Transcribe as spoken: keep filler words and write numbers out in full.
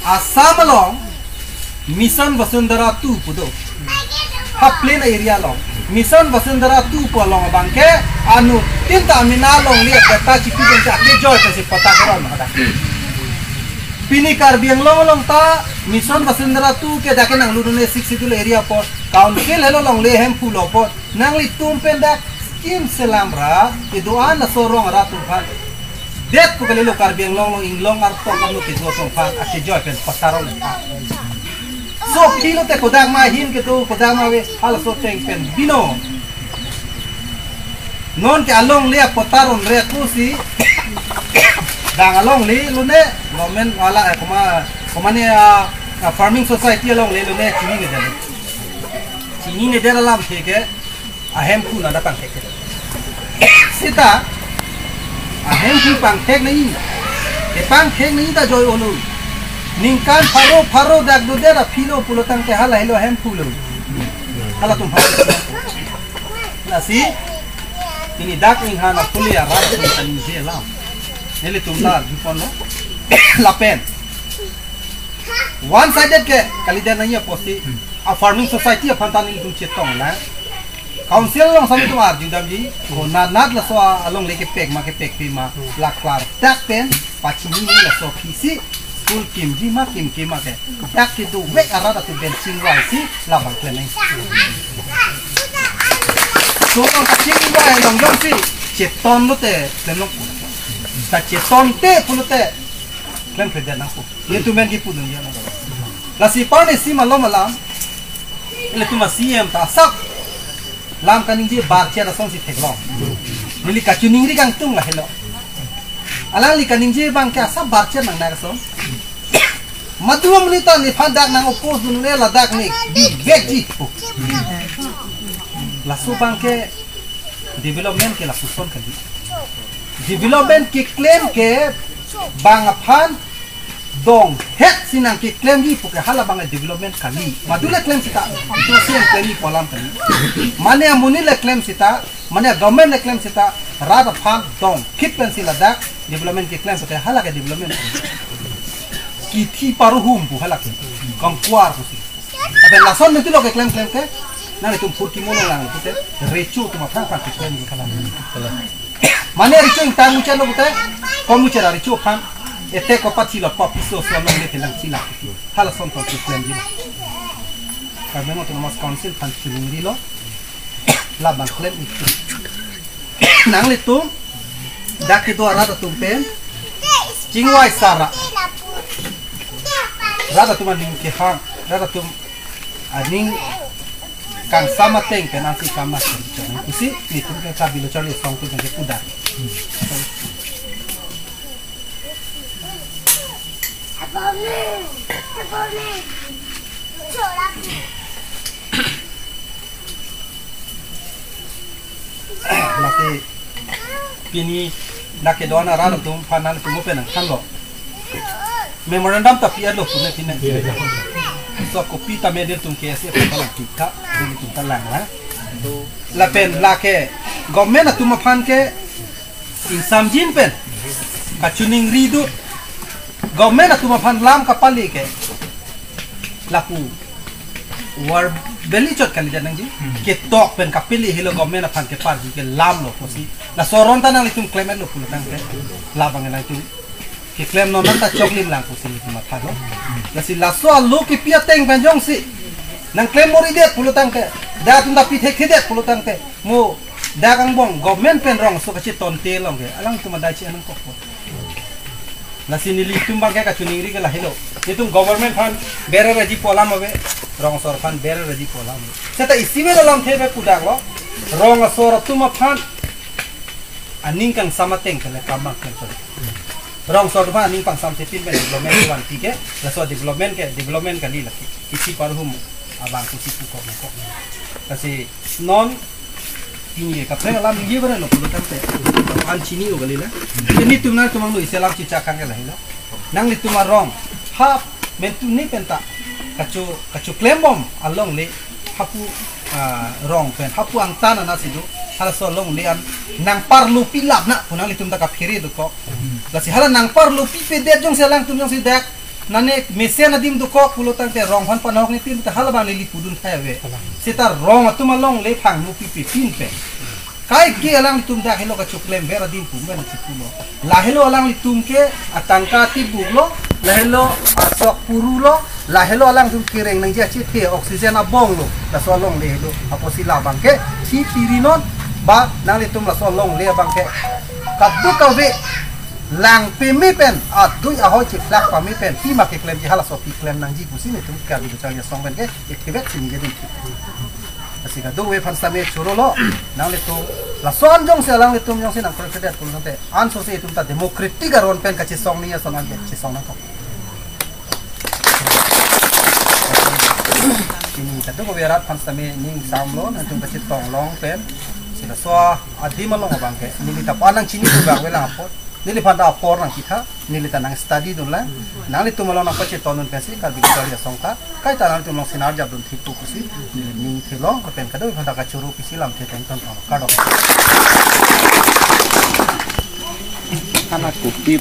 Assam along Mission Vasundhara two pu do. Ha plain area along Mission Vasundhara two pu along abangke anuttin ta amena alongle apatta chipi jeng ta akejoi ta si patta keron ada. Pini Karbi Anglong along ta Mission Vasundhara two ke dak ke nanglu done Sixth Schedule area apot, council helo longle Hemphu lo apot, nanglitum pen dak scheme selam ra kedo-an laso rong arat atum aphan det pu kalilo. Karbi Anglong along inglong artong kanu kedo atum aphan akejoi pen patta rong. So phi lote kodak ma ahin kedo, kodak ma ave, halaso ateng pen bino. Non ke alongle apatta ronre pusi dang alongle lone, government wala, eh, koma, koma ne, ah, ah, farming society alongle lone chinine det. Chinine det alamthe ke ahem phun ada pangthek. Seta ahem phun pangthek nangji, kepangthek nangji ta joi olo. Ningkan pharo pharo dak dodet aphi lo pulo tangte hala helo ahem phun lo. Halatum ha. Lasi pini dak ninghan apuli arat atum kaningje alam, nelitum ta arjuponlo. Lapen one sided ke kalidet nangji apotsi a farming society aphan ta nelitum chetong na. Council along sami tum arjudamji, konat nat laso alongle kepek ma kepekpe ma, la klardak pen pachini ni laso aphisi school kimji ma kimke ma ke, dak kedovek arat atum pen chingvaisi labang klem nang. So along kachingvai along jongsi cheton lote klem nangpo. Ta chetonte pulote klemkledet nangpo. Nelitum pen kipu nangji nang. Lasi parne si malom alam, ilitum a-C M ta asap lam kaningje barchet asonsi theklong. Neli kachiningri kangtung lahelo. Alangli kaningje abangke asap barchet nang nak ason. Madu amonit ta nephan dak nang-oppose dunle, ladak ne bivekji pu. Laso abangke development ke lapuson kali. Development keklem ke bang aphan donghet si nangkeklemji pu ke halabang development kali. Madu le klem seta, itu si yang klemji pu alam kali. Mane amonit le klem seta, mane government le klem seta, rat aphan dongkhit pensi ladak development keklem pu ke hala ke development kali. Kithi paruhum pu hala ke, kangkuar pusi. Tapi lason itu lo keklem klem ke, nanglitum phurkimo nanglang pute, recho atum aphan aphan keklem ke kalang. Mane recho ingtang muchotlo pute, komuchot recho aphan, ete kopathilo, kopiso so alongle thelang chila. Halason to keklemji. Karbi Anglong Autonomous Council aphan chiningrilo, labang klem itu. Nanglitum dak kedo arat atum pen chingvai sara. Rat atum aning kehang, rat atum aning kangsam ateng pen ansi kam nangklemchot nang pusi nelitum ke kabilo charli asong atum ke pudak. Lake pini dak kedo-an arat atum aphan nanglitum pen nangthanlo. Memorandum ta pi-etlo pune pine. So kopi tame nelitum K S A aphan ta lang kita, nelitum ta lang na. Lapen lake government atum aphan ke ingsamjin pen kachiningri dut, government atum aphan lam kapale ke lapu verbally chot kalidet nangji. Hmm. Ketok pen kapale helo government aphan keparji ke lamlo pusi. Laso aron ta nanglitum klem-etlo pulo tangte, labang nangtum keklem non nang ta choklim lang pusi nelitum mathalo. Lasi laso alo kipi ateng pen jongsi nangklem moridet pulo tangte, dak atum ta pi thekthedet pulo tangte, mo dak angbong government pen rongso kachetonte along ke alangtum adai chi anang kokpo. Lasi nelitum abangke kachiningri ke lahelo. Nelitum government aphan bereraji pu alam ave, rong asor aphan bereraji pu alam ave. Seta isi me alamthe ave pudaklo. Rong asor atum aphan aning kangsam ateng kele kam abang klem chot. Rong asor atum aphan aning pangsamse pin pen development kevanpi ke, laso development ke, development kali lake. Kithi paruhum abang kithi pu kok kok. Lasi non pini kaprek alam ningje bare lo pulo tangte, an chini lo kali la. Nelitum nangtum angno isi alam chichak kang ke lahelo. Nanglitum arong ha mentu ni penta kacho kachoklem bom alongle hapu ah, rong pen hapu angtan anat si do, halaso alongle an nangparlo pilap na pu nanglitum ta kaphere dokok. Lasi hala nangparlo pipedet jongsi alangtum jongsi dak nane mesen adim dokok pulo tangte rong aphan panahok ni tin ta hala abang neli pudun thai ave. Seta rong atum alongle phangno pipepin pen, kaike alanglitum dak helo kachoklemver adim pu pen chipulo. Lahelo alanglitum ke atangka tibuklo, lahelo asok purulo, lahelo alangtum kereng nangji achethe oxygen abonglo, laso alongle helo. Apotsi labang ke thipiri non, ba nanglitum laso alongle abang ke kadokave lang peme pen, adui ahoi chiphlak pame pen, pima keklemji halaso pi klem nangji pusi netum Karbi Kacharli Asong pen ke, ethevek si ningje dun. Lasi kadokave aphan sitame chorolo, nanglitum, lason jongsi alanglitum jongsi nangkroikredet pu tangte, ansose itum ta democratic aron pen kachesong ni ason an kachesong nangkok. Pini kadokave arat aphan sitame ning samlo, nangtum kachetong long pen, si laso adim along abang ke, neli ta pa nangchini abang avelang apot, neliphan ta apor nangketha, neli ta nang study dunlang, nanglitum along nangpachetong dun pensi Karbi Kacharli Asong ta, kaita nanglitum along sinar jap dun thip pu pusi, neli ning thilong, pen kadokave aphan ta kachoro pisi lamthe tengton thang, kardom. Anak kopi